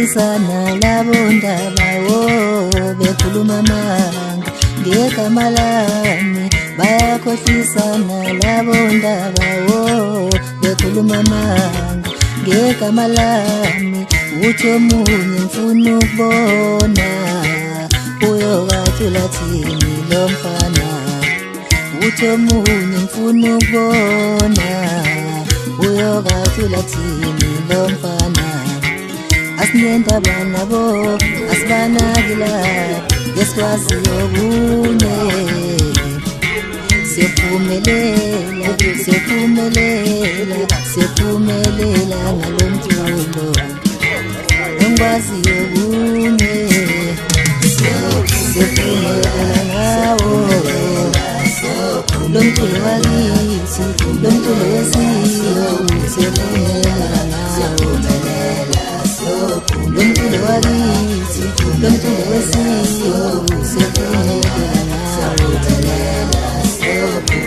Bayakhohlisana labo ndaba wo bekhuluma amanga ngegama lami. Bayakhohlisana labo ndaba wo bekhuluma amanga ngegama lami. Uthi omunye ngifuna ukubona uyokacula thini lo mfana. Uthi omunye ngifuna ukubona uyokacula thini lo mfana. Asinendaba nabo, asibanaki lapho, esikwaziyo kunye siyophumelela, siyophumelela, siyophumelela ngalo mculo. Engikwaziyo kunye siyophumelela ngawo lo mculo wakithi, lo mculo wesintu, siyophumelela ngawo lo mculo wakithi, lo mculo wesintu, siyophumelela ngawo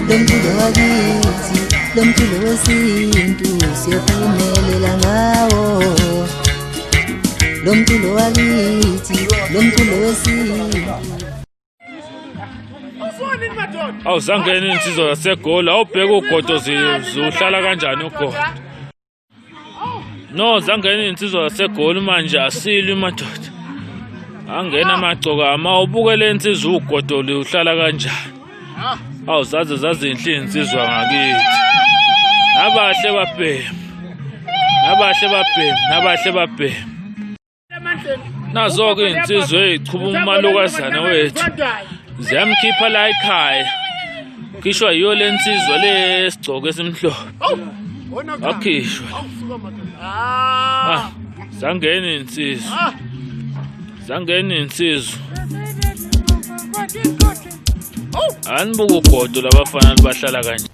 lo mculo wakithi, lo mculo wesintu, siyophumelela ngawo lo mculo wakithi, lo mculo wesintu. Awuzangena iy'nsizwa zaseGoli, awubheke ugodo ziwuhlala kanjani ugodo. No, zangena iy'nsizwa zaseGoli manje asilwi madoda. Angena amagcokama, ubuke le nsizwa ugodo liwuhlala kanjani. Awu zaze zazinhle iy'nsizwa ngakithi. Nabahle babhemu. Nabahle babhemu, nabahle babhemu. Nazo-ke iy'nsizwa ey'chuba umalokazana wethu ziyamkhipha la ekhaya. Khishwa yiyo le nsizwa le esigcoko esimhlophe. Wakhishwa. Ah, zangena iy'nsizwa. Zangena iy'nsizwa. Anibuka ugodo labafana bahlala kanje.